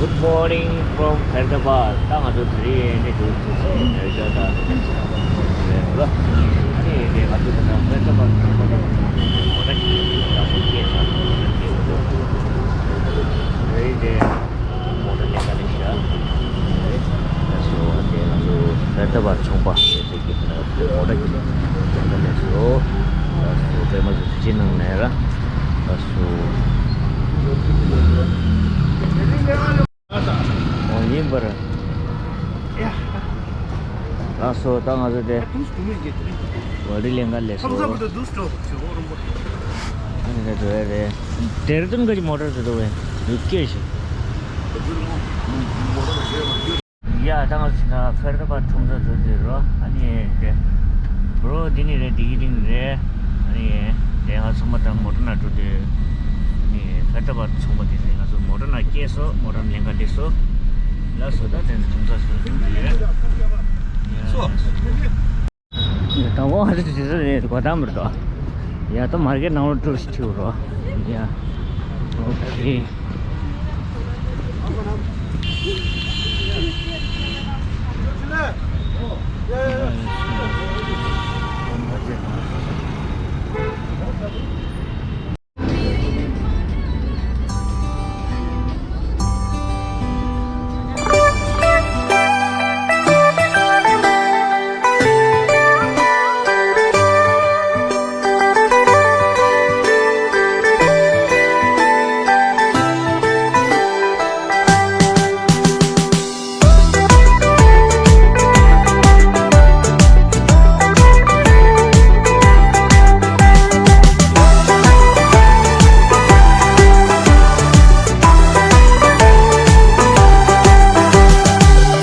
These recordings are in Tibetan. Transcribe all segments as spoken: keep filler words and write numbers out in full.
Good morning from Faridabad. ད་ང་ཚོ་དེ་རིང་ནས་འགྲོ་ཚུགས་ཟིན་ནས་ཤ་སྟག་རེད་ལ། ཨ་ནི་དེ་ང་ཚོ་ད་ལྟ་Faridabad་ཚོང་པ་དེ་མོ་ཊ་ཞིག་ད་སོ་སྐྱེས་ཚར་ནས་སྐྱེས་འགྲོ། དེ་རིང་དེ་མོ་ཊ་ལས་ཀ་ལས་ཤག་རེད། ད་སོ་དེ་ང་ཚོ་Faridabad་ཚོང་པ་དེ་ཚོ་གི་ད་ལྟ་མོ་ཊ་གི་ལས་ཀ་ལས་སོ། ད་སོ་པད་མ་ཚོ་ཚུལ་ཆེན་ནང་ནས་ར། ད་སོ། ཨོ་ཡིན་པར། ལགས་སོ། ད་ང་ཚོ་དེ་ཝ་རི་ལེན་ག་ལས་སོ། ཨ་ནི་ད་འགྲོ་ཡ་རེད། ཌེ་ར་ཌུན་ག་ཅིག་མོ་ཊ་འགྲོ་འདུག་བས་ཡུག་སྐད་ཞིག་ཡ་ད་ང་ཚོ་ད་ཕེར་ད་པ་ཁྲོམ་ས་འགྲོ་འདོད་རོ། ཨ་ནི་དེ་བྲོ་འདི་ནི་རེད། འདི་གི་རིང་རེད། ཨ་ནི་དེ་ང་ཚོ་མ་ད་མོ་ཊ་ནང་འགྲོ་འདོད། ནི་ཕེར་ད་པ་ཚོང་པ་དེ་ཚོས་ང་ཚོ་མོ་ཊ་ནང་སྐྱེལ་སོ། མོ་ཊ་ལེན་ག་སླེབས་སོ། ལགས་སོ། ད་དེ་ཚོ་ཁྲོམ་ས་ཚོ་འགྲོ་འདོད་རེད། ད་གོ་ང་ཚོ་དེ་ཚོ་རེད། གོ་ད་མི་རེད་དོ། ཡ་ད་མར་ཀེཊ་ནང་ལོགས་འགྲོ་ཞིག་ཁྲིད་རོགས། ཡ། ཨོ་ཁེ།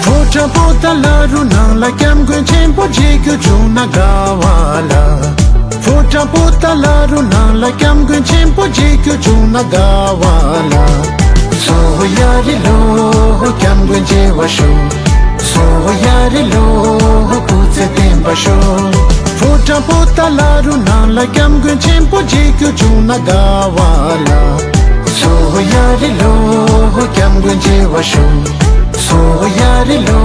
ཕོ་བྲང་པོ་ཏཱ་ལ་རུ་ནང་ལ་སྐྱབས་མགོན་ཆེན་པོ་མཇལ་རྒྱུ་བྱུང་ན་དགའ་བ་ལ། ཕོ་བྲང་པོ་ཏཱ་ལ་རུ་ནང་ལ་སྐྱབས་མགོན་ཆེན་པོ་མཇལ་རྒྱུ་བྱུང་ན་དགའ་བ་ལ། སོ་ཡ་རི་ལོ་སྐྱབས་མགོན་མཇལ་བར་ཤོག་སོ་ཡ་རི་ལོ་སྐུ་ཚེ་བརྟན་པར་ཤོག་ཕོ་བྲང་པོ་ཏཱ་ལ་རུ་ནང་ལ་སྐྱབས་མགོན་ཆེན་པོ་མཇལ་རྒྱུ་བྱུང་ན་དགའ་བ་ལ། སོ་ཡ་རི་ལོ་སྐྱབས་མགོན་མཇལ་བར་ཤོག་སོ་ཡ་རི་ལོ་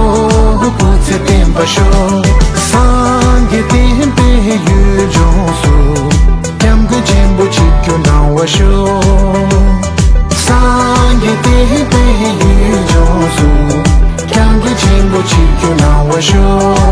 སྐུ་ཚེ་བརྟན་པར་ཤོག་སངས་རྒྱས་བསྟན་པའི་ཡུལ་ལྗོངས་སུ། སྐྱབས་མགོན་ཆེན་པོ་མཆིད་རྒྱུ་གནང་བར་ཤོག་སངས་རྒྱས་བསྟན་པའི་ཡུལ་ལྗོངས་སུ། སྐྱབས་མགོན་ཆེན་པོ་མཆིད་རྒྱུ་གནང་བར་ཤོག་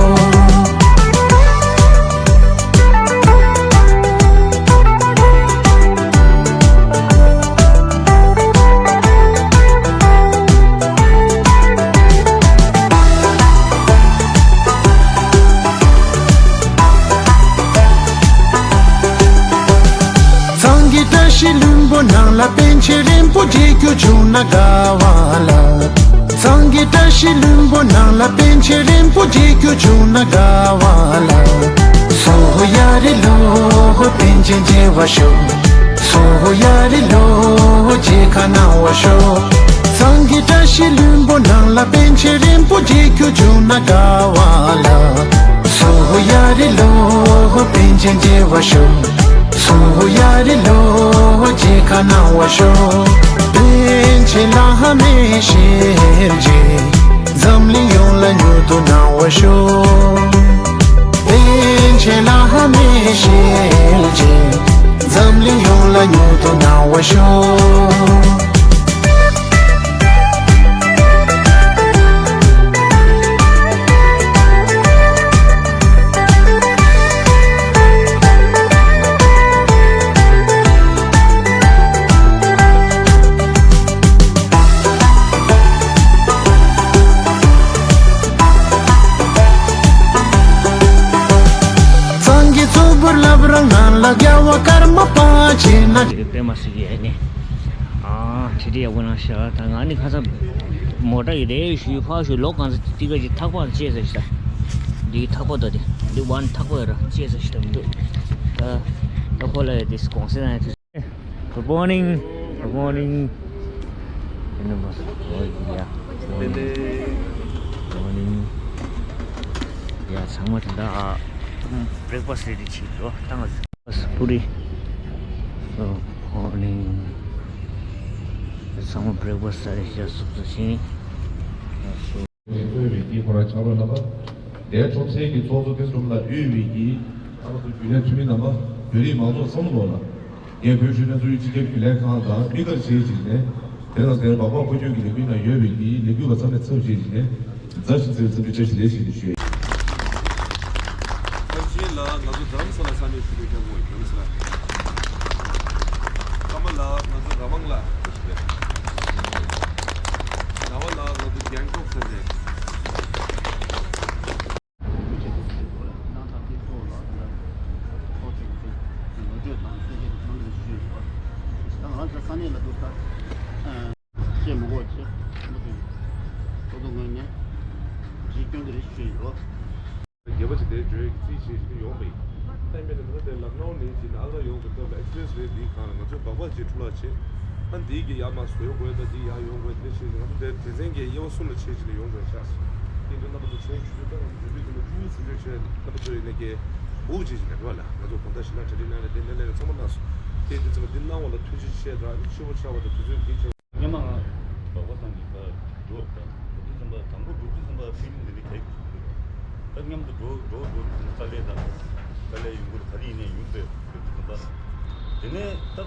གཙང་གི་བཀྲ་ཤིས་ལྷུན་པོ་ནང་ལ་པཎ་ཆེན་རིན་པོ་ཆེ་མཇལ་རྒྱུ་བྱུང་ན་དགའ་བ་ལ། གཙང་གི་བཀྲ་ཤིས་ལྷུན་པོ་ནང་ལ་པཎ་ཆེན་རིན་པོ་ཆེ་མཇལ་རྒྱུ་བྱུང་ན་དགའ་བ་ལ། སོ་ཡ་རི་ལོ་པཎ་ཆེན་མཇལ་བར་ཤོག་སོ་ཡ་རི་ལོ་མཇལ་ཁ་གནང་བར་ཤོག་གཙང་གི་བཀྲ་ཤིས་ལྷུན་པོ་ནང་ལ་པཎ་ཆེན་རིན་པོ་ཆེ་མཇལ་རྒྱུ་བྱུང་ན་དགའ་བ་ལ། སོ་ཡ་རི་ལོ་པཎ་ཆེན་མཇལ་བར་ཤོག་སོ་ཡ་རི་ལོ་མཇལ་ཁ་གནང་བར་ཤོག་པཎ་ཆེན་བླ་མའི་ཞལ་མཇལ། འཛམ་གླིང་ཡོངས་ལ་མྱུར་དུ་གནང་བར་ཤོག་པཎ་ཆེན་བླ་མའི་ཞལ་མཇལ། འཛམ་གླིང་ཡོངས་ལ་མྱུར་དུ་གནང་བར་ཤོག་གཙང་གི་གཙུག་ཕུད་བླ་བྲང་ནང་ལ་རྒྱལ་བ་ཀརྨ་པ་མཇལ་ན། དེ་དཔེ་མ་སྲིད་ཀྱི་ཨ་ནི། ཨ་ཁྲིད་ཁྲིད་ཡག་པོ་གནང་ཤག་ད་ང་ནི་ཁ་སང་མོ་ཊ་ཡི་རེད་ཞུས་ཕར་ཞུས་ལོག་གང་ས་ཏི་ཀ་ཅིག་ཐག་པ་བཅད་ས་ཞིག་ད། འདི་ཐག་པ་ད་དེ་འདི་ཝན་ཐག་པ་ཡོད་ར་བཅད་ས་ཞིག་ད་མི་འདུག་ད་ད་ཁོ་ལ་ཡ་དེ་གོང་སེ་ན་ཡ་དུ། Good morning. Good morning. Good morning. Good morning. ཡ་ཚང་མ་དེ་འདྲ་ཨ། breakfast ready བྱེད་འགྲོ་བཏང་། Breakfast puri. Good morning. ཚང་མ་བྲེག་ཕ་སི་ཊི་ཟ་རེས་བྱས་སུབ་སུབ་བྱས་ནས། ཚོགས་པའི་གི་ཁོ་རང་ཕྱག་རོགས་རྣམ་པ། དེའི་ཚོགས་ཆེན་གྱི་ཚོགས་གཙོ་སྐུ་ཚབ་ལ་དབུས་པའི་གི་ཨ་མ་ཚོ་རྒྱུན་ལས་འཐུས་མི་རྣམ་པ། བོད་རིགས་མང་ཚོགས་ཚང་མ་ལོག་ལ། ངས་བོད་གཞོན་ནུ་ལྷན་ཚོགས་སྤྱི་ཁྱབ་རྒྱུན་ལས་ཁང་དང་དམིགས་བཀར་བྱེད་བཞིན་ནས། དེ་དང་དེར་འབབ་འོག་བཀོད་སྐྱོན་གྱི་ལས་འགུལ་ནང་ཡོད་པའི་གི་ལས་འགུལ་བ་ཚང་མས་ཚབ་བྱེད་བཞིན་ནས། མཛའ་ཞིང་བརྩེ་བའི་འཚམས་འདྲི་བཀྲ་ཤིས་བདེ་ལེགས་ཞུ་རྒྱུ་ཞུ་ཡ་ཡིན། ཐབས་ཆེན་ལགས་ང་ཚོ་རྡ་རམ་ས་ལ་ས་གནས་ཞུ་སྡོད་ཀྱང་དགོས་རྡ་རམ་ས་ལ། ཀརྨ་ལགས་ང་ཚོ་ར་མང་ལ། ཟླ་བ་ལགས་ང་ཚོ་རྒྱན་ཁོག་ས་གནས། ང་ཚོ་ས་གནས་ལ་འདུག་ད། བཤད་མི་དགོས་ཆེ། མི་འདུག་ཁོ་ཚོ་ངོས་ནས་གཞི་སྐྱོན་གྱི་རེ་ཞུ་ཡོད། སྒེར་པ་ཅིག་དེ་བརྗོད་ཀྱི་རྩིས་བྱེད་བཞིན་དུ་ཡོང་པས། ལྟ་མེད་ན་ནི་དེ་ལག་ནའོ་ནས་ཅིག་ནི་ཨ་ར་ཡོང་གི་སྟབས་ལ་ཨེག་སི་པི་རེ་སི་རེད་འདིའི་སྒང་ལ་ང་ཚོས་སྦག་སྦག་ཅིག་འཁྲུ་ལག་བྱེད། ཨ་འདིའི་གི་ཡར་མར་བཟོ་དགོས་ད་འདི་ཡར་ཡོང་དགོས་དེ་བྱེད་བཞིན་ང་ཚོ་དེ་སྡེ་ཚན་གྱི་དབྱེ་བ་གསུམ་ལ་ཕྱེ་བཞིན་དུ་ཡོང་དགོས་ཤག་དེ་འདྲ་རྣམ་པ་ཚོ་མཚན་ཞུ་རྒྱུ་ད་ང་ཚོ་འབྲུག་པའི་དུས་ལ་ཅུ་ཟིན་འཇོག་བྱས་རྣམ་པ་ཚོ་ཡིན་ན་གི་འུ་བྱེད་བཞིན་ད་རེད་བ་ལ་ང་ཚོ་དགོང་དག་ཞིག་ན་གྲ་སྒྲིག་གནང་ནས་དེ་ནས་ལས་ཀ་ཚང་མ་གནང་སོང་། དེ་འདི་ཚང་མ་འདི་གནང་བ་ལ་ཐུགས་རྗེ་ཆེ་དང་ཨ་ནི་ཕྱི་པོ་ཆགས་པ་དང་དུས་ཚོད་འདི་ཆེ། སྔོན་མ་ང་སྦག་སྦག་བཏང་གི་ད་འགྲོ་ད་འགྲོ་དུས་ཙམ་པ་དང་པོ་འགྲོ་དུས་ཙམ་པ་ཕི་ལིང་དེ་འདྲ་ག་ཡོད་ཀྱི་འདུག་ད་མཉམ་དུ་འགྲོ་འགྲོ་འགྲོ་དུས་ཙམ་པ་དཀའ་ལས་དང་དཀའ་ལས་ཡོང་གི་རེད། ག་རེ་ཡིན་ནའི་ཡོང་པའི་འགྲོ་དུས་ཙམ་པ་དེ་ནས་ད་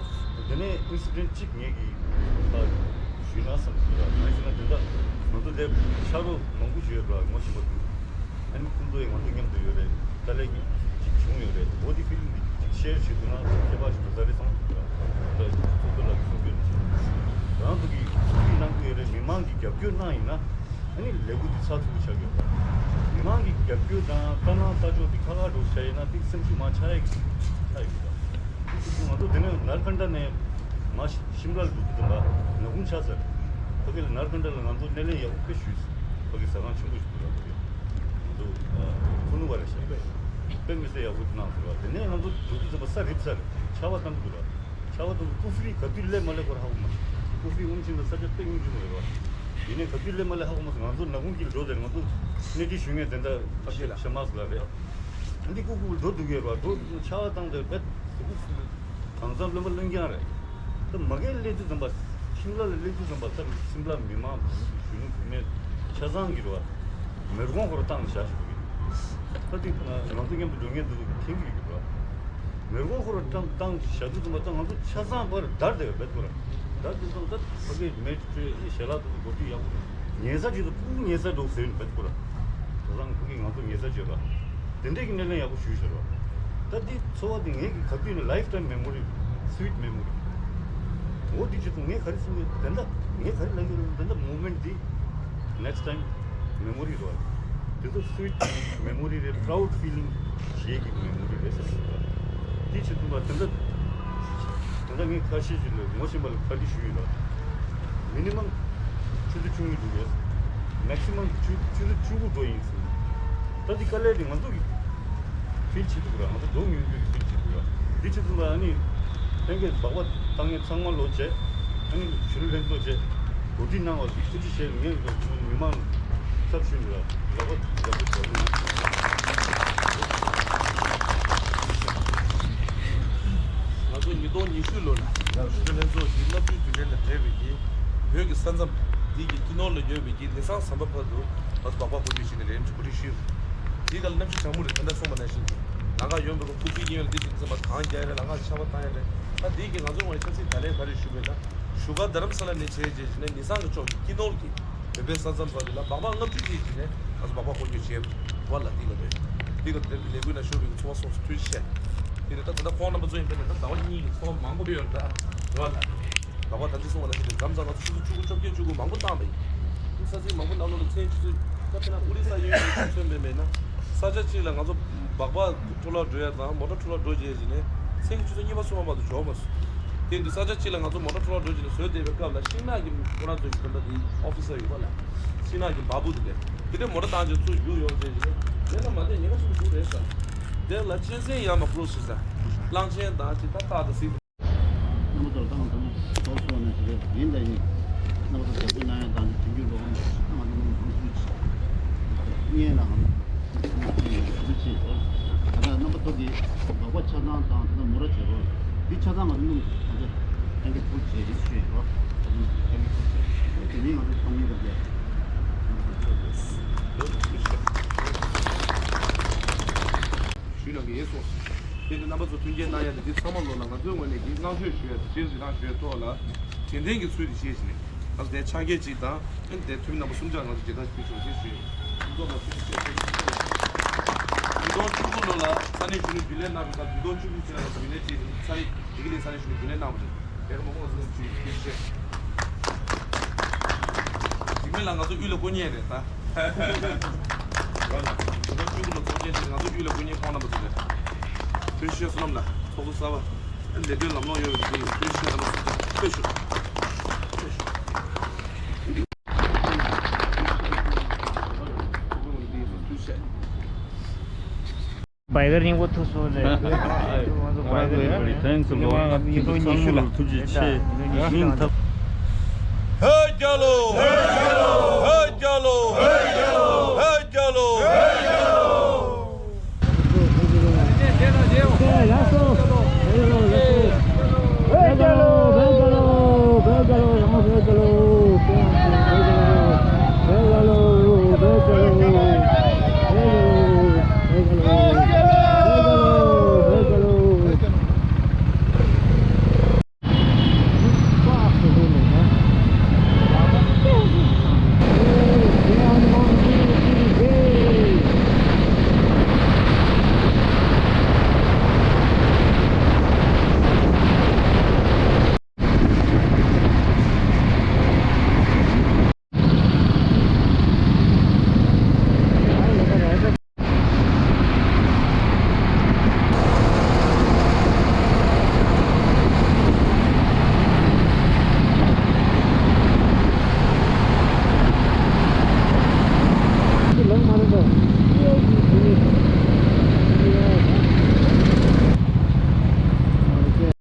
དེ་ནས་ཨིན་སི་ཌེན་ཊི་གཅིག་ངེད་ཀྱི་ད་ཞུས་ན་བསམ་གྱི་འདུག་ད་གང་ཡིན་ཟེར་ན་དེ་འདྲ་ང་ཚོ་དེ་ཕྱག་རོགས་མང་པོ་ཞིག་ཡོད་པ་ངོ་ཤེས་པ་འདུག་ཨ་ནི་ཁོང་ཚོ་ཡང་ང་ཚོ་མཉམ་དུ་ཡོད་རེད། དཀའ་ལས་ཅིག་བྱུང་ཡོད་རེད། འོ་དེ་ཕི་ལིང་འདི་ཅིག་ཤེར་བྱེད་ཐུབ་ན་ཁྱད་པར་ཞིག་འདུག་ས་རེད་བསམ་གྱི་འདུག་ད་ཚོགས་གཙོ་ལགས་ཀྱིས་གསུང་རྒྱུ་ནི་ཞིག་རང་ཚོ་གིས་ཐུགས་ཁུར་གནང་གི་ཡོད་རེད། མི་མང་གིས་རྒྱབ་སྐྱོར་གནང་ཡིན་ན་ཨ་ནི་ལས་འགུལ་འདི་ཚགས་ཚུད་པོ་ཆགས་ཀྱི་ཡོད་རེད། མི་མང་གིས་རྒྱབ་སྐྱོར་དང་བཀའ་གནང་ལྟ་ཕྱོགས་འདི་ཁ་ཁ་འགྲོ་བྱས་ཡིན་ན་ཏིག་སེམས་ཤུགས་མར་ཆག་ཡག་གི་ཆགས་ཡོད་རེད། ང་ཚོ་དེ་ནས་ནར་ཀན་ཌ་ནས་མར་ཤིམ་ལ་ལ་འགྲོ་དུས་ཙམ་པ་ནག་ཁུང་ཆགས་ཚར། ཕ་གི་ལ་ནར་ཀན་ཌ་ལ་ང་ཚོ་སྣེ་ལེན་ཡག་པོ་དཔེ་ཞུས། ཕ་གི་ཟ་ཁང་ཆེན་པོ་ཞིག་འདུག་ར། ཕ་གི་ང་ཚོ་ཁུ་ནུ་བ་རེད་ཤག་དཔེ་མི་སྲིད་ཡག་པོ་གནང་ཟེར་བ། དེ་ནས་ང་ཚོ་འགྲོ་དུས་ཙམ་པ་ས་རིབ་ས་རེད། ཆར་པ་བཏང་གི་འདུག་ར། ཆར་པ་བཏང་གི་ཀུ་ཧྥི་རི་ག་དུས་སླེབས་མ་སླེབས་ཁོ་ར་ཧ་གོ་མ་སོང་། ཀུ་ཧྥི་རི་དབུམ་ཆེན་དང་ས་ཆ་དཔེ་སྙོམས་ཆེན་པོ་རེད་བ། ཡིན་ནའི་ག་དུས་སླེབས་མ་སླེབས་ཧ་གོ་མ་སོང་། ང་ཚོ་ནག་ཁུང་དཀྱིལ་འགྲོ་དེར་ང་ཚོ་སྣེ་ཁྲིད་ཞུ་མཁན་དེ་འདྲ་ཤ་མ་སི་ལ་རེད། འདི་ཀུ་ཀུ་འགྲོ་འདུག་གས་ར་འགྲོ་ཆར་པ་བཏང་དེ་བེད་ཟུག་གུ་གང་འཚམ་རློན་པ་རློན་རྐྱང་རེད། ད་མ་གིར་སླེབས་དུས་ཙམ་པ་ཤིམ་ལ་ལ་སླེབས་དུས་ཙམ་པ་ད་ཤིམ་ལ་མི་མང་གཞོན་ནུ་བུད་མེད་ཆ་ཚང་གི་ར་མེ་རྐོང་ཁོ་ར་བཏང་བཞག་ཞུ་གི། ད་འདི་ང་ཚོ་མཉམ་དུ་འགྲོ་མཁན་འདུག་མཁྱེན་གི་ཡོད་ར། མེ་རྐོང་ཁོ་ར་བཏང་བཏང་བཞག་དུས་ཙམ་པ་ད་ང་ཚོ་ཆ་ཚང་པར་བརྡར་བསྡད་ཡོད་བེད་ཁོ་ར། བརྡར་དུས་ཙམ་ད་ཕ་གིའི་མེ་ཁྲོད་ཞལ་ལག་དུ་གོ་དུས་ཡག་པོ་ཉལ་ས་ཅིག་ཏུ་ཕུག་ཉལ་ས་འགྲོ་ཟེར་ནས་བེད་ཁོ་ར། ཆ་ཚང་ཕ་གི་ང་ཚོ་ཉལ་ས་ཅིག་ཡོད་ར། དེ་འདྲས་ཀྱི་སྣེ་ལེན་ཡག་པོ་ཞུས་ཤག་ར། ད་འདི་ཚོར་བ་འདི་ངེད་ཀྱི་ག་དུས་ནས་ལའིཕ་ཊའིམ་མེ་མོ་རི། སུའིཊ་མེ་མོ་རི། འོ་འདི་ཅིག་ཏུ་ངས་ག་རེ་གསུང་གི་དེ་འདྲ་ངས་ག་རེ་ལབ་ཀྱི་རེད། དེ་འདྲ་མོ་མེན་ཊི་འདི་ནེག་སི་ཊའིམ་མེ་མོ་རི་རེད་བ། དེ་ཚོ་སུའིཊ་མེ་མོ་རི་རེད། པ་རའུཌ་ཕི་ལིང་བྱེད་ཀྱི་མེ་མོ་རི་རེད་ཟེར་གྱི་འདུག་ར། དེ་ཆེད་དུ་ལ་དེ་འདྲ་དེ་འདྲ་ངས་ཁ་ཤས་ཤིག་ལ་ངོ་ཤེས་པ་ལ་བཀའ་འདྲི་ཞུས་ཡོད་ར། མི་ནི་མམ་ཆུ་ཚོད་བཅུ་གཉིས་འགྲོ་དགོས། མེག་སི་མམ་ཆུ་ཆུ་ཚོད་བཅུ་དགུ་འགྲོ་ཡིན་ཟེར། ད་འདི་དཀའ་ལས་དེ་ང་ཚོ་གི་ཕིལ་བྱེད་ཐུབ་ར། ང་ཚོ་འགྲོ་མྱོང་རྒྱུ་གི་ཕིལ་བྱེད་ཐུབ་ར། འདི་ཆུ་ཚོད་ལ་ཨ་ནི་ལྷན་རྒྱས་སྦག་སྦག་བཏང་མཁན་ཚང་མ་ལོ་བྱས། ཨ་ནི་གཞོན་ནུ་ལྷན་ཚོགས་བྱས་གོ་སྒྲིག་གནང་བ་ཐུགས་རྗེ་ཆེ། ངས་མི་མང་ཚབ་ཞུས་འདུག་ར། ལག་པ་ལག་པ་བྱས་ནས། ང་ཚོ་ཉིས་སྟོང་ཉི་ཤུ་ལོ་ལ་གཞོན་ནུ་ལྷན་ཚོགས་ཀྱི་གནམ་གྲུའི་རྒྱུན་ལས་ལ་འབྲེལ་བའི་གི་བོད་ཀྱི་ས་མཚམས་འདི་གི་སྤྱི་ནོར་ལ་ཡོད་པའི་གི་ལི་སང་ཟམ་པ་བར་དུ་ང་ཚོ་སྦག་སྦག་སྐོར་སྐྱོད་བྱས་ནས་ལས་རིམ་གོ་སྒྲིག་ཞུས། དེའི་སྐབས་ལ་གནམ་གཤིས་གྲང་མོ་རེད། ད་ལྟ་གསུངས་པ་ནང་བཞིན་གྱི་ལམ་ཁ་ཡོང་བའི་སྐབས་ཁུག་པའི་གཡས་གཡོན་ལ་འདི་བྱེད་དུས་ཙམ་པ་གངས་རྒྱག་ཡ་རེད། ལམ་ཁ་ཆར་པ་བཏང་ཡ་རེད། ད་དེའི་གི་ང་ཚོ་ངོས་ཆབ་སྲིད་བརྡ་ལན་ག་རེ་ཞུ་དགོས་ན། བཞུགས་སྒར་རྡ་རམ་ས་ལ་ནས་བྱས་རྗེས་ནས་ལི་སང་གི་ཕྱོགས་ཀྱི་སྤྱི་ནོར་གྱི་བོད་པའི་ས་མཚམས་བར་དུ་ལ་སྦག་སྦག་ལྔ་བཅུ་ཅིག་གིས་ནས་ང་ཚོ་སྦག་སྦག་སྐོར་སྐྱོད་བྱས་པ་ལ་འདི་ག་དེ་འདི་ག་དེ་ལས་འགུལ་ནང་ཞུགས་པའི་ཚོགས་པ་སོགས་སུ་ཐུགས་རྗེ་ཆེ། དེ་ནས་ད་ད་ལྟ་ཁོང་རྣམ་པ་ཚོ་ཡིན་པས་ན་ད་ཟླ་བ་གཉིས་ཀྱི་ཚོགས་པ་མང་པོ་ཡོད་རེད་ད་རེད་བ་ལ། སྦག་སྦག་ད་འདི་སོང་བ་ལ་དེ་ནས་མཚམས་མཚམས་ལ་ཆུ་ཚོད་བཅུ་དགུ་བཅོ་བརྒྱད་བཅུ་དགུ་མང་པོ་བཏང་བས། ས་ཚིགས་མང་པོ་ནང་ལོགས་ལ་མཚན་ཆུ་ཚོད་ད་དཔེར་ན་ཨོ་རི་ས་ཡོད་ཡོད་ཆུ་ཚོད་མེད་མེད་ན་ས་ཆ་གཅིག་ལ་ང་ཚོ་སྦག་སྦག་འཕྲོ་བརླག་འགྲོ་ཡ་དང་མོ་ཊ་འཕྲོ་བརླག་འགྲོ་བྱས་ཟིན་ནས་མཚན་གྱི་ཆུ་ཚོད་གཉིས་པ་གསུམ་པ་མ་གཏོགས་འབྱོར་མ་སོང་། དེ་དུས་ས་ཆ་གཅིག་ལ་ང་ཚོ་མོ་ཊ་འཕྲོ་བརླག་འགྲོ་བྱས་ནས་བཟོས་བསྡད་པའི་སྐབས་ལ་ཤིང་ནགས་ཀྱི་ཁོ་རང་ཚོའི་གི་དོན་དག་དེ་ཨོ་ཕི་སར་ཡོད་པ་ལ་ཤིང་ནགས་ཀྱི་འབའ་འབུ་དེ་ལས་དེ་འདྲའི་མོ་ཊ་བཏང་བྱས་ཚུར་རྒྱུག་ཡོང་བྱས་ཟིན་ནས་དེ་ལ་མ་བསྡད་ཉེན་ཁ་ཆེན་པོ་ཞིག་རེད་ཟེར། དེ་ལ་གཅན་གཟན་ཡར་མར་ཀོ་རོ་སི་ཟེར། གླང་ཆེན་དང་ཅི་ད་སྟག་དང་གཟིག་རྣམ་པ་ཚོར་ཏང་དང་ཚོགས་གཙོ་ནས་ཞུ་རྒྱུ་ཡིན་དང་ཡིན། རྣམ་པ་ཚོ་རྒྱབ་སྐྱོར་གནང་ཡ་དང་དྲན་སྐུལ་རོགས་ང་ཚོ་ནང་འཛུལ་གཉིས་ལ་ང་ཚོ་འཛུལ་བྱེད་རོགས། ད་ལྟ་རྣམ་པ་ཚོ་གི་སྦག་སྦག་ཆ་ཚང་དང་ད་ལྟ་མོ་ར་བྱེད་རོགས། འདི་ཆ་ཚང་ང་ཚོ་སྣུམ་ད་ལྟ་ཊེང་ཀར་ཕུལ་བྱེད་རེ་ཞུས་ཡོད་རོགས། ད་ནི་ཊེང་ཀར་ དེ་ནི་རྣམ་པ་ཚོ་མཐུན་རྐྱེན་གནང་ཡ་དེ་འདི་ཚང་མ་ལོ་ལ་ང་ཚོའི་ངོས་ནས་ཀྱི་བསྔགས་བརྗོད་ཞུ་ཡ་དེ་སྤྱིར་བཞེས་སྟངས་ཞུ་ཡའི་ཐོག་ལ་དྲན་རྟེན་གྱི་ཚུལ་དུ་བཞེས་བཞིན་ནས་ང་ཚོ་དེ་ཕྱག་འཁྱེར་གཅིག་དང་ཨ་ནི་དེ་འཐུས་མི་རྣམ་པ་གསུམ་ཆར་ང་ཚོ་མཇལ་དར་ཕུལ་ཆོག་ཅེས་ཞུ་ཡ་ཡིན། ཁོང་ཚོ་ལ་ཐུགས་རྗེ་ཆེ་ཞུ་ཡ་ཡིན། ཉིས་སྟོང་བཅུ་དགུ་ལོ་ལ་ས་གནས་གཞོན་ནུ་རྒྱུན་ལས་གནང་བའི་སྐབས་ཉིས་སྟོང་བཅུ་དགུ་ཕྱི་ཟླ་ལ་རྒྱུན་ལས་བྱས་ཏེ་ས་གནས་བདེ་སྐྱིད་གླིང་ས་གནས་གཞོན་ནུ་རྒྱུན་ལས་གནང་བ་རེད། དེར་མ་དགོངས་པ་ཚོ་ཅིག་ཐུགས་རྗེ་ཆེ། རིང་མིན་ལ་ང་ཚོ་དབུས་ལ་བསྐོ་མཁན་རེད་ད། ང་ཚོ་དབུས་ལ་ཚོགས་ཆེན་དེ་ང་ཚོ་དབུས་ལ་བསྐོ་མཁན་ཁོང་རྣམ་པ་ཚོ་རེད། ཐུགས་རྗེ་ཆེ་བསོད་ནམས་ལགས། ཚོགས་གཙོ་གསར་པ་ལས་དོན་ལམ་ལྷོང་ཡོང་བའི་ཐུགས་རྗེ་ཆེ་རྣམ་པ་ཚོ་ཐུགས་རྗེ་ཆེ། ཐུགས་རྗེ་ཆེ། བའི་གར་སྙིང་པོ་ཐུག་སོང་རེད། ང་ཚོ་བའི་གར་ཡོད་རེད། Thanks a lot. ཉིས་སྟོང་ཉི་ཤུ་ལ། ཚང་མ་ལ་ཐུགས་རྗེ་ཆེ། ཉིན་ཐབ། ཧེ་རྒྱལ་ལོ། ཧེ་རྒྱལ་ལོ། ཧེ་རྒྱལ་ལོ། ཧེ་རྒྱལ་ལོ།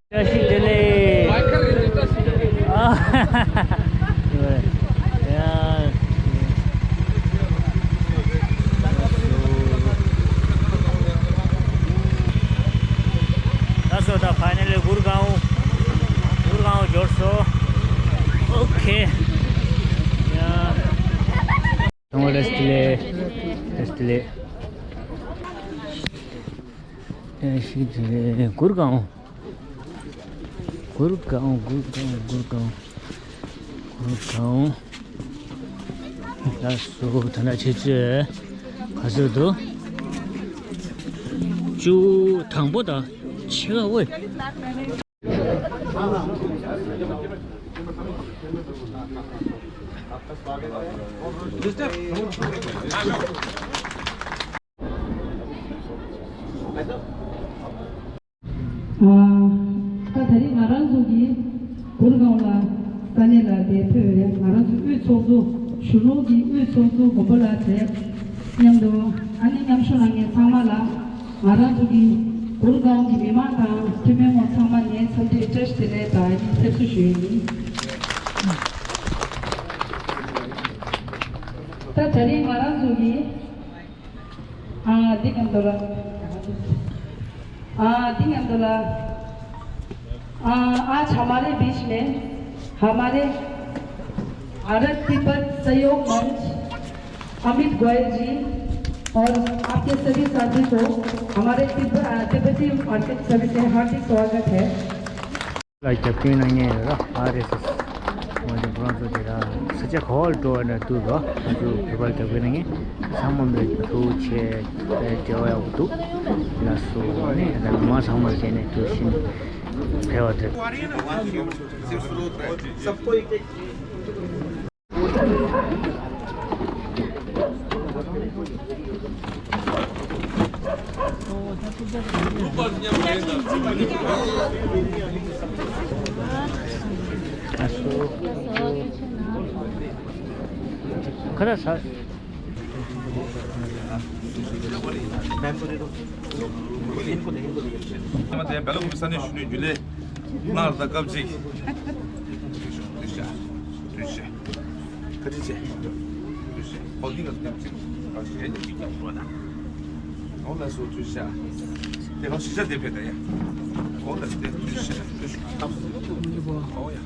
བཀྲ་ཤིས་བདེ་ལེགས། ཨ། ཡ། ལགས་སོ། ད་ཕའི་ནལ་ལི་གུར་གའོང་། གུར་གའོང་འབྱོར་སོང་། ཨོ་ཁེ། ཡ། ཚང་མ་བཀྲ་ཤིས་བདེ་ལེགས། བཀྲ་ཤིས་བདེ་ལེགས། བཀྲ་ཤིས་བདེ་ལེགས། གུར་གའོང་། གུར་གའོང་། གུར་གའོང་། གུར་གའོང་། གུར་གའོང་། ལགས་སོ། ད་ལྟ་ཆུ་ཚོད་ག་ཚོད་འདུག་བཅུ། དང་པོ་དང་ཕྱེད་ཀ་ཝེ། ཨ། ད་དེ་རིང་ང་རང་ཚོ་གི་གུར་གའོང་ལ་ས་གནས་ལ་དེ་ཕེབས་པའི་ང་རང་ཚོ་དབུས་ཚོགས་གཙོ། གཞོན་ནུ་གི་དབུས་ཚོགས་གཙོ་མགོན་པོ་ལགས་དང་མཉམ་དུ། ཨ་ནི་མཉམ་ཞུགས་གནང་མཁན་ཚང་མ་ལ་ང་རང་ཚོ་གི་གུར་གའོང་གི་མི་མང་དང་འཐུས་མི་ངོ་ཚང་མ་ནས་འཚམས་འདྲི་བཀྲ་ཤིས་བདེ་ལེགས་དང་ཨ་ནི་ཕེབས་བསུ་ཞུ་ཡི་ཡིན། ད་དེ་རིང་ང་རང་ཚོ་གི་ཨ། འདི་གམ་དོ་ལ། ཨ། འདི་གམ་དོ་ལ། ཨ། आज हमारे बीच में हमारे भारत तिब्बत सहयोग मंच अमित गोयल जी और आपके सभी साथी को हमारे तिब्ब-, अ, तिब्बती मार्केट समिति से हार्दिक स्वागत है। ལ་རྒྱབ་སྐྱོར་གནང་མཁན་ཡོད་ར། ཨར་ཨེས་ཨེས། འོན་ཏེ་ཁོ་རང་ཚོ་དེ་ར་ས་ཆ་ག་བ་ལ་འགྲོ་བ་ན་འདུག་ར། ང་ཚོ་བོད་པར་རྒྱབ་སྐྱོར་གནང་མཁན་ཚང་མ་མེད་ཐུགས་ཆེ་འབྲེལ་བ་ཡག་པོ་འདུག་ལགས་སོ། ནི་ད་མི་མང་ཚང་མ་བྱས་ནས་ཐུགས་ཤིན་ཕེ་བ་དེ། ཁ་ས། ང་དེ་བེ་ལ་ཀུ་པི་ས་གནས་གཞོན་ནུའི་རྒྱུན་ལས་གནང་ད་སྐབས་ཅིག་ཐུགས་རྗེ་ཆེ། ཐུགས་རྗེ་ཆེ། བཀའ་དྲིན་ཆེ། ཐུགས་རྗེ་ཆེ། ཨོ་འདི་ག་ཙམ་ཅིག་ཨ་ཞེ་ཅིག་ཀྱང་འགྲོ་ན། ཨོ་ལགས་སོ། ཐུགས་རྗེ་ཆེ། དེ་ག་ཤི་ཤ་དེ་ཕེ་ད་ཡ། ཨོ་ལགས་དེ་ཐུགས་རྗེ་ཆེ། ཐུགས་རྗེ་ཆེ། ཨོ་ཡ།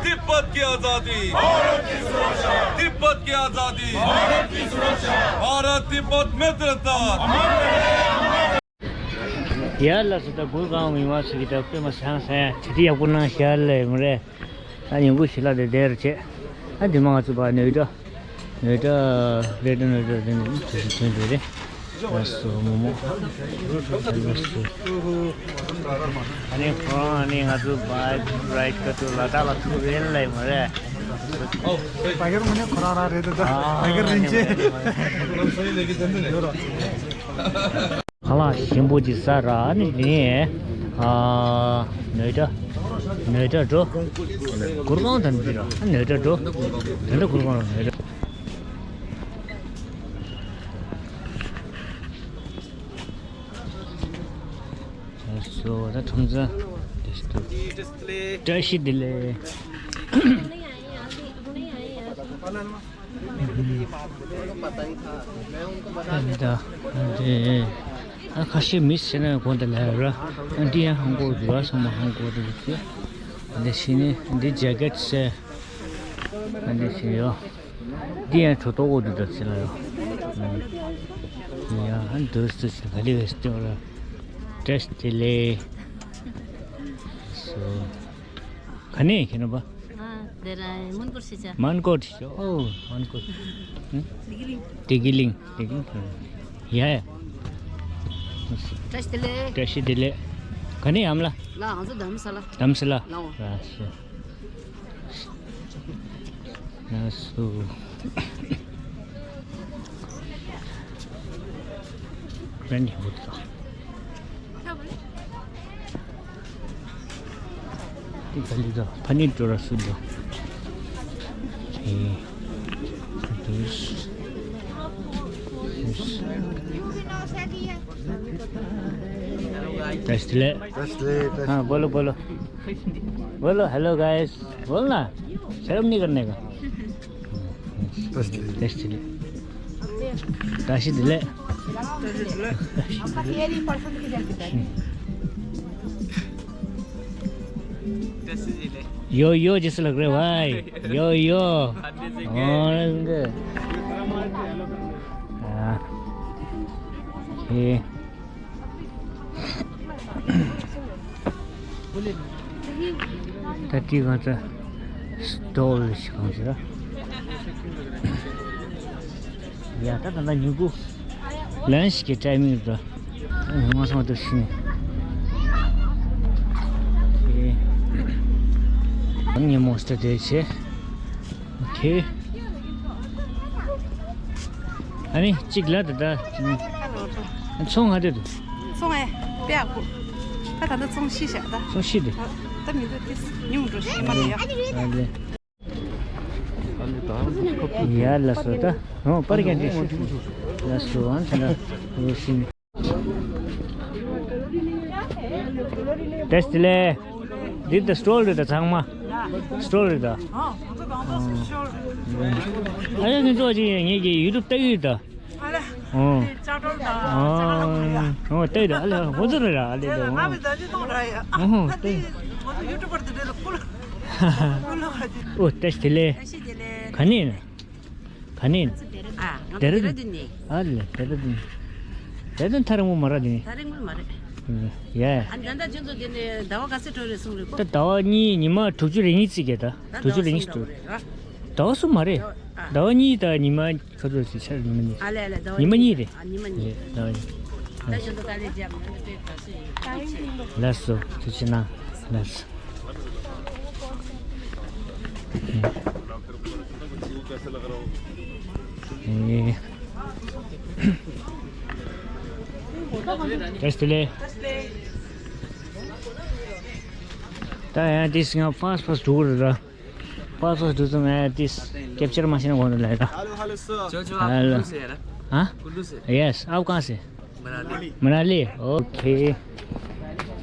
तिब्बत की आजादी, भारत की सुरक्षा। तिब्बत की आजादी, भारत की सुरक्षा। भारत तिब्बत मित्रता। ཡ་ལགས་སོ། ད་གུར་གང་མི་མང་ཚོ་གི་ད་དཔེ་མ་སང་སང་ཡ་གྲ་སྒྲིག་ཡག་པོ་གནང་ཤག་ལས་མ་རེད། ད་ཉིན་གུང་ཞིག་ལ་དེ་དེར་བྱས། ཨ་འདི་མ་ང་ཚོ་བ་ནོའི་ཌ་ནོའི་ཌ་གྷི་རེ་ཊར་ནོའི་ཌ་དེ་ནི་དུས་སུ་ཐོན་འདུག་རེད། ལགས་སོ་མོ་མོ། ལགས་སོ། ཨ་ནི་ཁོང་ཨ་ནི་ང་ཚོ་བ་རའི་ཌི་ག་ཏུ་ལ་དྭགས་ལ་ཐུག་རེད་ལས་མ་རེད། བ་གར་མ་ནི་ཁོ་རང་རང་རེད་ད། ཨ་བ་གར་རིན་ཆེན། ཁ་ལག་ཞིམ་པོ་ཅིག་ཟ་ར། ཨ་ནི་དེ་ནས་ཨ་ནོའི་ཌ་ནོའི་ཌ་འགྲོ། གུར་ཁང་དང་འདི་ར། ཨ་ནོའི་ཌ་འགྲོ། དེ་འདྲ་གུར་ཁང་ར་ནོའི་ཌ། ལགས་སོ། ད་ཁྲོམ་ས་དེ་ཞིག་ཏུ། བཀྲ་ཤིས་བདེ་ལེགས། ད་དེ་ཨ་ཁ་ཤས་མི་ཟེར་ན་གོ་འདི་ལ་ར། ཨ་འདི་ཡང་ཧང་གོ་འདུག་ར། ཚང་མ་ཧང་གོ་འདུག་ཟེར། ཨ་འདི་ཤི་ནི་འདི་ཇེ་ཀེ་ཊི་ཟེར། ཨ་འདི་ཤི་ཡོ། འདི་ཡང་གྲོ་ཏོག་གོ་འདུག་ད་ཟེར་ལ་ཡོ། ཡ་ཨ་འདུག་སུ་ཞིག་ག་ལི་བས་སྟེ་བ་ར། བཀྲ་ཤིས་བདེ་ལེགས། སོ། ག་ནས་ཁྱེད་རང་པ། ང་དེ་ར་མོན་གྷོ་ཤི་ཅ། མོན་གྷོ་ཤི་ཅ། ཨོ་མོན་གྷོ། ཨ། བདེ་སྐྱིད་གླིང་། བདེ་སྐྱིད་གླིང་། བདེ་སྐྱིད་གླིང་། ཡ་ཡ། བཀྲ་ཤིས་བདེ་ལེགས། བཀྲ་ཤིས་བདེ་ལེགས། ག་ནས་ཡམ་ལ། ལ་ང་ཚོ་དྷ་རམ་ས་ལ། དྷ་རམ་ས་ལ། ལའོ། ལགས་སོ། ལགས་སོ། རན་ཡག་པོ་འདུག་ད། འདི་ག་ལི་ད་ཕ་ནི་འགྲོ་ར་སུ་འགྲོ། ཨེ། འདུག་བཀྲ་ཤིས་བདེ་ལེགས། བཀྲ་ཤིས་བདེ་ལེགས། हाँ, बोलो, बोलो। बोलो, हेलो गाइस। बोल ना। शर्म नहीं करने का। བཀྲ་ཤིས་བདེ་ལེགས། བཀྲ་ཤིས་བདེ་ལེགས། བཀྲ་ཤིས་བདེ་ལེགས། यो, यो जैसे लग रहे भाई। यो, यो। हाँ, लग रहे। हाँ। ये। ད་ལྟའི་ང་ཚོ་སི་ཊོལ་ཞིག་གང་ཟེར། ཡ་ད་ད་ད་ཉིན་གུང་ལན་ཆི་གི་ཊའི་མིང་རེད། ད་ང་སང་དུ་ཕྱིན། ཨེ། ཉིན་མོ་སི་ཊ་དེ་བྱས། ཨོ་ཁེ། ཨ་ནི་གཅིག་ལ་ད་ད། ཚོང་ང་དེ་དུ། ཚོང་ཨེ། པེ་ཨ་ཁུ། ད་ད་ད་ཚོང་ཤི་ཤག་ད། ཚོང་ཤི་དེ། ད་མི་འདུག་དེ་ཉུང་འགྲོ་ཤི་མ་རེད་ཡ། ཨ་ལེ། ཡ་ལ་སོ་ད། ཨོ་པར་རྒྱན་དེ་ཤི་ཤི། ལ་སོ་ཨན་ད་ན་ཨོ་ཤི། བཀྲ་ཤིས་བདེ་ལེགས། འདི་ད་སི་ཊོལ་རེད་ད་ཚང་མ། སི་ཊོལ་རེད་ད། ཨ་ཡ་ཁྱེད་ཚོ་ཅི་ངེད་ཀྱི་ཡུ་ཊུབ་ལྟ་གི་ཡོད་ད། ཨ་ལ། ཨོ། ལྕགས་སྒྲོག་དང་ལྕགས་སྒྲོག་ཡ། ཨོ་ལྟ་གི་ཡོད་ད། ཨ་ལ་ཁོ་ཚོ་རེད་ར་ཨ་ལེ་ད། ང་ཨོ་བི་ད་ཅི་གཏོང་ར་ཡ། ཨོ་ཧོ་ད་ལྟ་ང་ཚོ་ཡུ་ཊུབ་པར་དེ་འདྲ་ལ་ཀུ་ལ་ཀུ་ལ་ཁ་ཅིག་ཨོ་བཀྲ་ཤིས་བདེ་ལེགས། བཀྲ་ཤིས་བདེ་ལེགས། ག་ནས་ཡིན་ན། ག་ནས་ཡིན། ཨ་ང་ལྡེ་ར་ལྡུན་ནས། ཨ་ལེ་ལྡེ་ར་ལྡུན། ལྡེ་ར་ལྡུན་ཐག་རིང་པོ་མ་རེད་དེ། ཐག་རིང་པོ་མ་རེད། ཡ། ཨ་ད་ལྟ་ཁྱོད་ཚོ་དེ་ནས་ཟླ་བ་ག་ཚོད་འགྲོ་རེད་གསུངས་རེད་གོ། ད་ཟླ་བ་གཉིས་ཉི་མ་དྲུག་ཅུ་རེ་གཉིས་ཅིག་གི་ད། ད་དྲུག་ཅུ་རེ་གཉིས་ཅིག་འགྲོ་རེད། ཟླ་བ་གསུམ་མ་རེད། ཨ། ཟླ་བ་གཉིས་ད་ཉི་མ་ག་ཚོད་ཅིག་ཆགས་ཉི་མ་གཉིས། ཨ་ལེ་ཨ་ལེ་ཟླ་བ་ཉི་མ་གཉིས་རེད། ཨ་ཉི་མ་གཉིས། ལེ་ཟླ་བ་གཉིས། ད་ཁྱོད་ཚོ་དཀའ་ལས་རྒྱབ་ན་དཔེ་ག་ཚོད་ཡིན། ལགས་སོ་ཐུགས་རྗེ་གནང་། ལགས་སོ། བཀྲ་ཤིས་བདེ་ལེགས། ད་ཡང་དེ་སྔ་ཕ་སི་ཕ་སི་འགྲོ་གི་རེད་ད། ཕ་སི་ཕ་སི་འགྲོ་ཙང་ང་ཡང་དེ་ཀེབ་ཆར་མ་བྱས་ན་དགོངས་དག་ལས་ད། hello hello sir. Hello. Kullu से है ना? हाँ? कुल्लू से। यस, आप कहाँ से? मनाली। मनाली। ओके।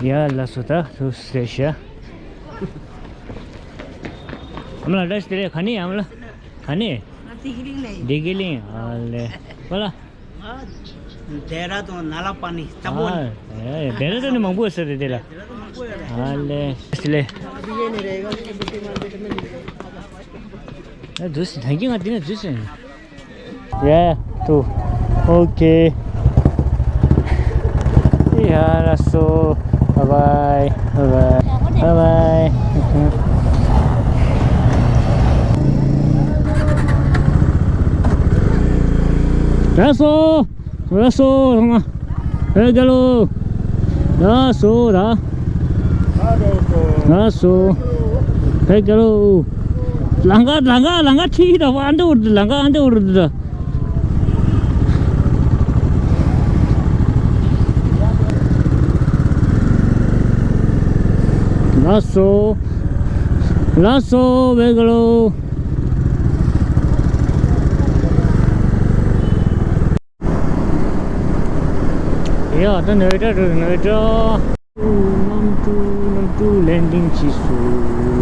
ཡ་ལགས་སོ་ད་ཐུགས་རྗེ་ཆེ། ཨ་མ་ལགས་བཀྲ་ཤིས་བདེ་ལེགས། ག་ནས་ཡིན་ཨ་མ་ལགས། ག་ནས། ང་བདེ་སྐྱིད་གླིང་ནས་ཡིན། བདེ་སྐྱིད་གླིང་། ཨ་ལེ། པ་ལགས། ང་ལྡེ་ར་ལྡུན་ནཱ་ལ་པ་ནི་ལྟ་བུ། ཨ་ལྡེ་ར་ལྡུན་ནས་མང་པོ་ཟེར་རེད་དེ་ལ། ལྡེ་ར་ལྡུན་མང་པོ་ཡོད་རེད། ཨ་ལེ། བཀྲ་ཤིས་བདེ་ལེགས། ཨ་འདུག་སེ་ཐང་གི་ང་འདི་ནས་འདུག་སེ། Yeah, two. Okay. ཡ་ལགས་སོ། བའི་བའི། བའི་བའི། བའི་བའི། ལགས་སོ། ལགས་སོ། ཚང་མ། བོད་རྒྱལ་ལོ། ལགས་སོ་ར། ལགས་སོ། བོད་རྒྱལ་ལོ། ལང་ཀ་ལང་ཀ་ལང་ཀ་ཁྲིད་ད་བ་འདུག་ལང་ཀ་འདུག་ལགས་སོ། ལགས་སོ། བོད་རྒྱལ་ལོ། ཡ་ད་ནོ་ཊ་རུ་ནོ་ཊ། གནམ་གྲུ་གནམ་གྲུ་ལེན་ཌིང་བྱས་སོང་།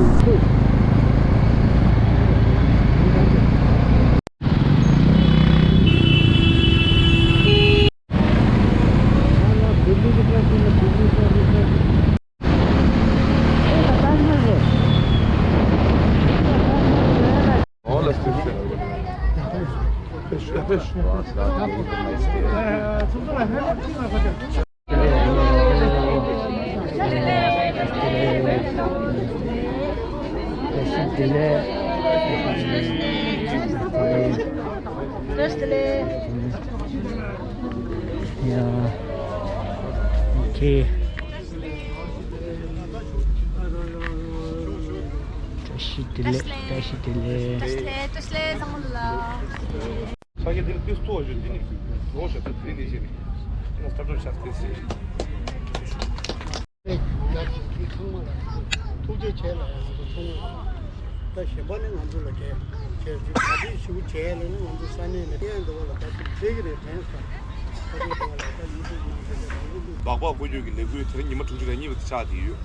བཀྲ་ཤིས་བདེ་ལེགས། བཀྲ་ཤིས་བདེ་ལེགས། ཡ། ཨོ་ཁེ། བཀྲ་ཤིས་བདེ་ལེགས། བཀྲ་ཤིས་བདེ་ལེགས། བཀྲ་ཤིས་བདེ་ལེགས། བཀྲ་ཤིས་བདེ་ལེགས་ཚང་མ་ལ། ཕ་གི་འདི་ལ་ཏིས་ཐུ་བ་ཞུ་འདི་ནི་རོ་ཞབས་ཏུ་འདི་ནི་ཞེས་ནི་ང་སྟབས་སྟབས་ཤ་སྟེ་ཟེར། ཡ་ཞིག་གི་ཚང་མ་ལ་ཐུགས་རྗེ་ཆེ་ལ་ཡ་ང་ཚོ་ཚང་མ་ད་གཞན་པ་ནི་ང་ཚོ་ལ་གས་བྱས་ཚུལ་ག་དུས་ཞུ་བྱས་ལ་ནི་ང་ཚོ་ས་གནས་ནས་ཡན་འགྲོ་བ་ལ་ད་ཐུགས་ཆེ་གི་རེད་དྲན་སོང་། ད་ཐུགས་འགྲོ་བ་ལ་ད་ཡུ་ཐུབ་ནང་དེ་ལ་ང་ཚོ་སྦག་སྦག་བཀོད་སྤྱོད་ཀྱི་ལས་འགུལ་དེ་རིང་ཉི་མ་དྲུག་ཅུ་རེ་གཉིས་པ་དེ་ཆགས་བསྡད་ཡོད།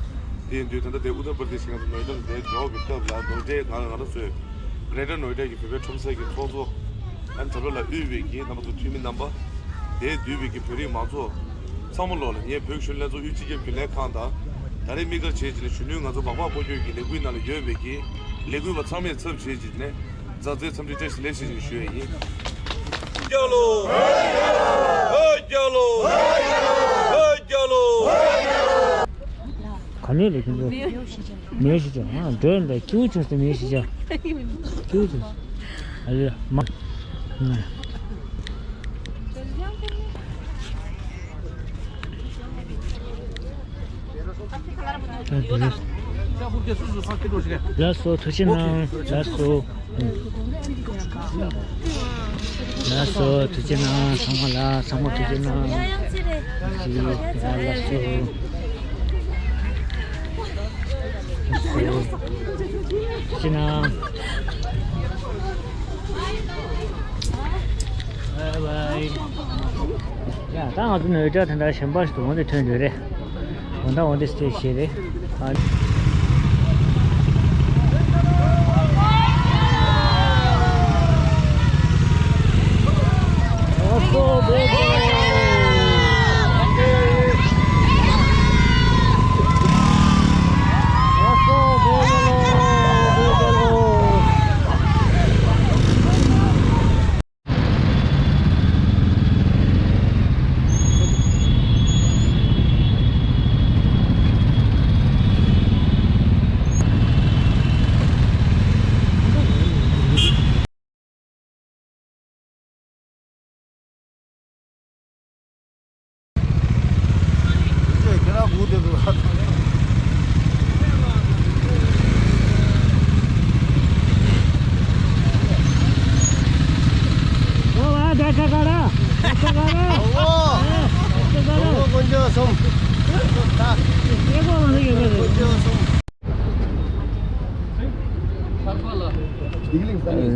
དེ་ཡིན་དུས་ད་ལྟ་དེ་ཨུ་ཏར་པར་དེ་ཤི་ང་ཚོ་ནོ་ཡ་ཌ་ལ་དེ་འབྱོར་བའི་སྐབས་ལ་ནོ་ཌའི་ང་ང་རང་ཚོས་གྷེ་ཊར་ནོ་ཡ་ཌ་གི་བོད་པའི་ཁྲོམ་སའི་གི་ཚོགས་གཙོ་ཨན་ཐབས་ར་ལ་དབུས་པའི་གི་རྣམ་པ་ཚོ་འཐུས་མི་རྣམ་པ། དེ་འདུས་པའི་གི་བོད་རིགས་མང་ཚོགས་ཚང་མ་ལོག་ལ་ངས་བོད་གཞོན་ལྷན་ཚོགས་དབུས་སྤྱི་ཁྱབ་ཀྱི་ལས་ཁང་དང་ད་རེས་དམིགས་བཀར་བྱས་བྱས་ནས་གཞོན་ནུའི་ང་ཚོ་སྦག་སྦག་སྤོ་སྐྱོད་ཀྱི་ལས་འགུལ་ནང་ལ་ཡོད་པའི་གི་ལས་འགུལ་བ་ཚང་མས་ཚབ་བྱས་བྱས་ནས་མཛའ་བརྩེའི་འཚམས་འདྲི་བཀྲ་ཤིས་བདེ་ལེགས་ཞུ་ཞུ་ཡ་ཡིན། རྒྱལ་ལོ། ཨོ་རྒྱལ་ལོ། ཨོ་རྒྱལ་ལོ། ག་ནས་ལས་ཁྱོད་ཚོ། མེའོ་ཤི་ཅང་། ཨ་འགྲོ་འདྲ་ཁྱེའུ་ཆུང་སྟེ་མེའོ་ཤི་ཅང་། ཁྱེའུ་ཆུང་། ཨ་ལེ་མ། ལགས་སོ། ཐུགས་རྗེ་གནང་། ལགས་སོ། ལགས་སོ། ཐུགས་རྗེ་གནང་། ཚང་མ་ལ་ཚང་མ་ཐུགས་རྗེ་གནང་། ཡང་ཡང་ཚེ་རེད། ཡ་ལགས་སོ། ཐུགས་རྗེ་གནང་། བའི་བའི། ཡ་ད་ང་ཚོ་ནོ་ཡ་ཌ་དེ་འདྲ་གཞན་པ་ཞིག་ཏུ་འོང་དེ་ཐོན་འདོད་རེད། འོ་ད་འོ་འདི་སྟེ་ཞེས་རེད། ཨ།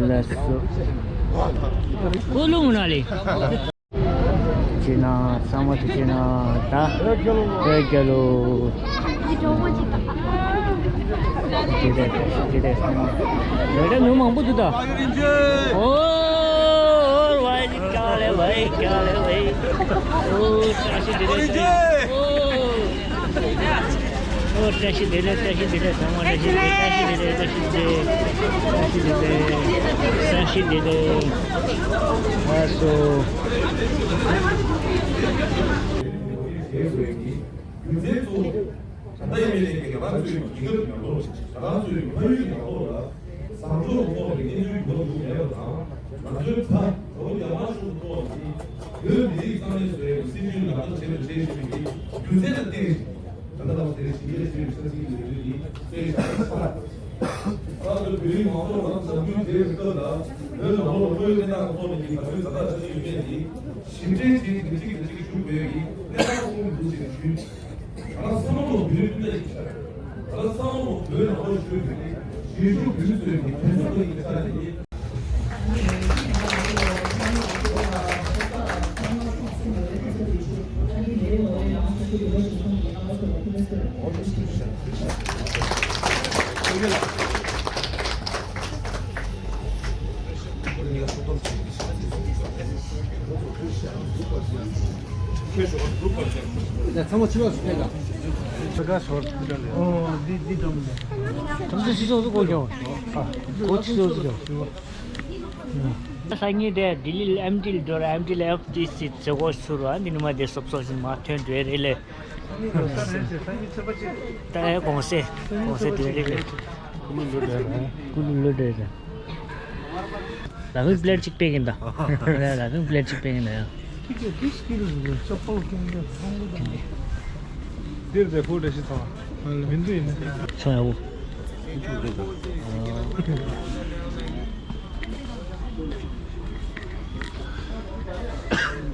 ལགས་སོ། ཀོ་ལུང་ན་ལེ། ཐུགས་རྗེ་གནང་། ཚང་མ་ཐུགས་རྗེ་གནང་། ད་བོད་རྒྱལ་ལོ། ཐུགས་རྗེ་ཆེ། ཐུགས་རྗེ་ཆེ། ཚང་མ་ལ་ད་མི་མང་པོ་འདུག་ད། ཨོ། བཀྲ་ཤིས་བདེ་ལེགས། བཀྲ་ཤིས་བདེ་ལེགས། ཨོ། ཨོ། བཀྲ་ཤིས་བདེ་ལེགས། བཀྲ་ཤིས་བདེ་ལེགས། ཚང་མ་བཀྲ་ཤིས་བདེ་ལེགས། བཀྲ་ཤིས་བདེ་ལེགས། བཀྲ་ཤིས་བདེ་ལེགས། བཀྲ་ཤིས་བདེ་ལེགས། བཀྲ་ཤིས་བདེ་ལེགས། ལགས་སོ། རྒྱལ་བའི་གི་རྒྱུ་མཚན་གཙོ་བོ་ད་ལྟ་ཡིན་མིན་ནས་ཀྱི་ང་རང་ཚོའི་གི་རྒྱལ་ཁབ་ཀྱི་ནང་ལོགས་ལ་ང་རང་ཚོའི་གི་ཕ་ཡུལ་གྱི་ནང་ལོགས་ལ་བཟང་ཕྱོགས་ཀྱི་ཐོག་ནས་བརྙས་བཅོས་ཀྱི་ལོ་རྒྱུས་མེད་པ་དང་ང་ཚོའི་ཚ་བོད་རྒྱ་དམར་གཞུང་གི་ཐོག་ནས་བོད་མི་རིགས་ས་གནས་སུ་ཡང་སྲིད་བྱུས་ལག་བསྟར་བྱས་པ་བྱས་བཞིན་པའི་རྒྱུ་མཚན་ལ་བརྟེན་ཞིང་ད་ལྟ་ལ་དེ་ཞིང་ལས་ཆེ་བའི་ས་ཚིགས་ཀྱི་ལས་དོན་ནི་དཔེ་ཆ་ཚང་། ད་ལྟ་བོད་རིགས་མང་ཚོགས་ལ་འཛམ་བུའི་རྒྱལ་གྱི་སྐབས་ལ་བོད་ནང་ལོགས་ལ་དངོས་ཡོད་གནས་སྟངས་ཀྱི་ཐོག་ནས་ཀྱི་ག་ཚོད་ཛ་དྲག་ཆགས་ཀྱི་ཡོད་མེད་ནི་ཞིབ་ཕྲའི་ཆེད་དུ་གཅིག་དང་གཅིག་ཞུ་དགོས་ཀྱི་གནས་སྟངས་ཀྱི་འདུག་ཅེས་ཞུས། ད་ལྟ་བསམ་བློ་བོད་སྤུན་ཟླ་ཡིན་ཆ་ད་ལྟ་བསམ་བློ་བོད་ནང་ལོགས་ཞུ་དགོས་ཀྱི་གཞིས་བཞུགས་བོད་ཚོས་ཀྱི་དོན་ཚན་པ་ཡིན་ཆ་ནས་ཚང་མ་ཕྱི་ལོགས་སུ་ཕེབས་དང་། ཨོ་འདི་འདི་འགྲམ་ནས། ཐམས་ཅད་ཕྱི་ཕྱོགས་སུ་སྒོ་རྒྱག་ཨ་སྒོ་ཕྱི་ཕྱོགས་སུ་རྒྱག་སང་ཉིན་དེ་ལྡི་ལི་ལ་ཨེམ་ཊི་ལ་འགྲོ་ར། ཨེམ་ཊི་ལ་ཨེཕ་ཊི་སི་མཛད་སྒོ་ཞུ་ར། འདི་ནི་མ་དེ་སོབ་སོབ་ཞིག་མ་ཐོན་འགྲོ་རེད་ལེ། ད་ཨེ་གོང་སེ་གོང་སེ་དེ་རེད་ལེ། ཀུ་ལུ་ལོ་དེ་རེད། ཀུ་ལུ་ལོ་དེ་རེད། ལ་ཕིང་པླེཊ་གཅིག་སྤེལ་གིན་ད། ལ་ཕིང་པླེཊ་གཅིག་སྤེལ་གིན་ད་ཡ། འདིར་དེ་ཕོ་བཀྲ་ཤིས་ཚང་མ་མི་འདུག་ཡིན་ན། ཚང་ཡག་པོ།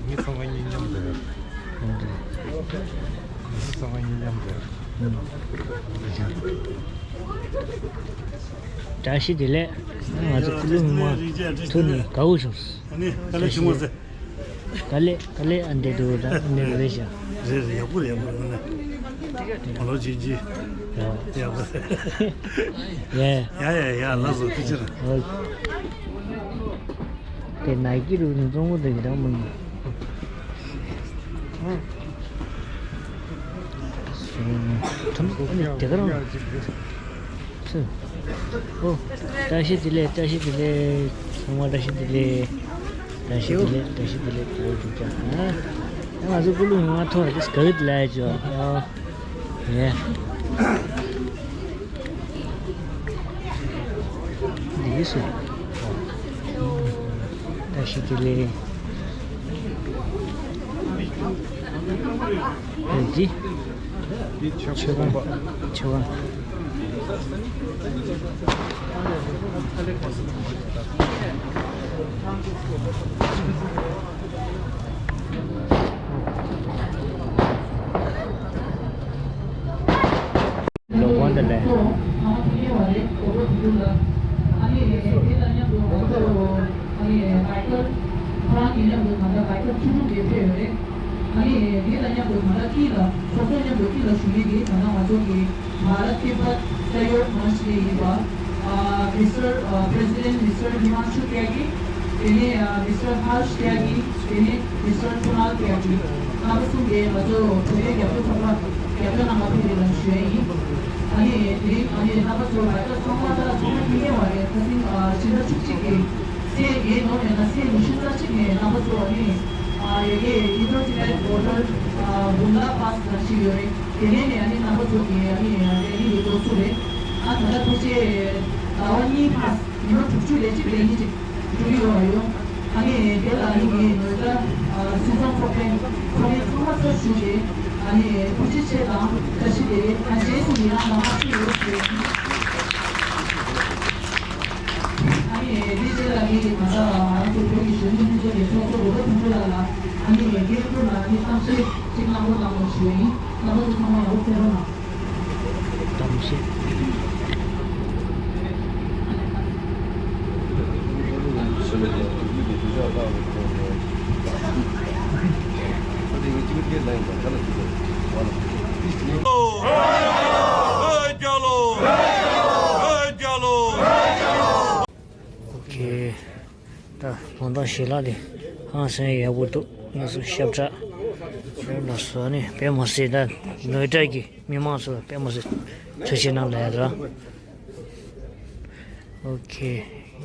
ངའི་ཚང་མ་གཉིས་མཉམ་དུ། ངའི་ཚང་མ་གཉིས་མཉམ་དུ། བཀྲ་ཤིས་བདེ་ལེགས། ང་ཚོ་ཀུ་ལུ་མི་མང་ཐུག་ནས་དགའ་བོ་བྱུང་། ཨ་ནི་དཀའ་ལས་བྱུང་བ་ཟེར། དཀའ་ལས་དཀའ་ལས་ཨ་འདྲ་འདུག་ད་ཨ་འདྲ་རེད་ཤག་རེད་རེད། ཡག་པོ་རེད། ཡག་པོ་རེད། ཨ་ནི་མ་ལོ་ཅིག་ཅིག་ཡག་པོ་རེད། ཡ་ཡ་ཡ་ཡ། ལགས་སོ། ཐུགས་རྗེ་ཆེ། ཨོ། དེ་ནའི་ཀི་རུ་ནི་གཙང་པོ་དེ་གི་དང་མིན། ཁྲམ་ཨ་ནི་དེ་ག་རང་ཚུ། ཨོ། བཀྲ་ཤིས་བདེ་ལེགས། བཀྲ་ཤིས་བདེ་ལེགས། ཚང་མ་བཀྲ་ཤིས་བདེ་ལེགས། བཀྲ་ཤིས་བདེ་ལེགས། བཀྲ་ཤིས་བདེ་ལེགས། བདེ་ལེགས་འཇུག་ཅག་ཨ་ང་ཚོ་ཀུ་ལུ་མི་མང་ཐོག་ལ་དགའ་བོ་ལ་ཅོ། ཨོ། ཡེ། འདི་སུ། བཀྲ་ཤིས་བདེ་ལེགས། འདི་ཆོས་ཁང་། ཆོས་ཁང་། ལོ་དགོན་དེ་ལས། ཨ་ནི་དེ་དང་མཉམ་དུ་ང་ཚོ་ཨ་ནི་བྷའི་ཀར་ཁོ་རང་གི་མཉམ་དུ་ད་ལྟ་བྷའི་ཀར་ཆུང་ཆུང་དེ་ཕེབས་ཡོད་རེད། ཨ་ནི་དེ་དང་མཉམ་དུ་ད་ལྟ་དཀྱིལ་ལ་ཚོགས་གཙོ་མཉམ་དུ་དཀྱིལ་ལ་བཞུགས་མཁན་དེ་ད་ལྟ་ང་ཚོ་གི་བྷ་རཏ་ཏི་བྷཊ་ས་ཡོ་མ་ཧཱ་ཤྲི་ཡིན་པ། ཨ་མི་སི་ཊར་ཨ་President Mister Himanshu Tyagi། དེ་ནས་ཨ་Mister Harsh Tyagi། དེ་ནས་Mister Kunal Tyagi། རྣམ་པ་གསུམ་དེ་ང་ཚོ་བོད་པའི་རྒྱབ་སྐྱོར་ཚོགས་པ་རྒྱབ་སྐྱོར་གནང་བ་ཕེབས་རེད་ལ་ཞུ་ཡ་ཡིན། ཨ་ནི་དེ་རིང་ཨ་ནི་རྣམ་པ་ཚོ་བར་སྐབས་ཚང་མ་ད་ལ་ཚང་མ་མཁྱེན་མཁྱེན་བ་རེད། ཁ་སང་ཨ་ཕྱི་ཟླ་བཅུ་གཅིག་གི་ཚེས་བརྒྱད་ནོ་རེད་ན་ཚེས་ཉི་ཤུ་རྩ་གཅིག་ནས་རྣམ་པ་ཚོ་ཨ་ནི་ཨ་ཡ་གི་Indo-Tibet Border ཨ་Bungla Pass ལ་ཞིག་ཡོད་རེད། དེ་ནས་ནས་ཨ་ནི་རྣམ་པ་ཚོ་གི་ཨ་ནི་རེ་ལི་ཡོད་འགྲོ་ཚུལ་རེད། ཨ་ད་ལྟ་ཕལ་ཆེར་ཟླ་བ་གཉིས་ཕར་ཉི་མ་དྲུག་ཅུ་ལས་གཅིག་ལས་གཉིས་ཅིག་འགྲོ་གི་ཡོད་རེད་ཡོང་། ཨ་ནི་དེ་ལ་ཨ་ནི་ངས་ནོར་ད་སྲིད་ཚོང་ཚོགས་པའི་ཚོགས་མི་ཚང་མ་ཚོ་ཞུ་རེད། ཨ་ནི་ཐུགས་རྗེ་ཆེ་དང་བཀྲ་ཤིས་བདེ་ལེགས། ཨ་རྗེས་སུ་ཡི་རང་ལ་མ་ཞུ་ཡོད་ཟེར། ཨ་ནི་དེ་རྗེས་ལ་ངས་ད་ལྟ་ང་ཚོ་བོད་ཀྱི་གཞོན་ནུ་ལྷན་ཚོགས་ཀྱི་ཚོགས་གཙོ་རོ་པ་ཕུན་ཚོགས་ལགས་ལ་ཨ་ནི་སྐད་འབོད་ལ་ཨ་ནི་གཏམ་བཤད་ཅིག་གནང་རོགས་གནང་རོགས་ཞུ་ཡ་ཡིན། རྣམ་པ་ཚོ་ཚང་མ་ཡག་པོ་གསན་རོགས་གནང་། གཏམ་བཤད། ཨོ་ཁེ། ད་གང་ལྟར་ཞལ་ལག་དེ་ཧང་སང་ཡག་པོ་འདུག་ང་ཚོ་ཞབས་ཁྲ་ལ་སོགས་ནི་དཔེ་མ་སྲིད། ད་ནོར་ཊ་གི་མི་མང་ཚོ་ལ་དཔེ་མ་སྲིད་ཐུགས་རྗེ་གནང་ལ་ཡ་ར། ཨོ་ཁེ། ཡ།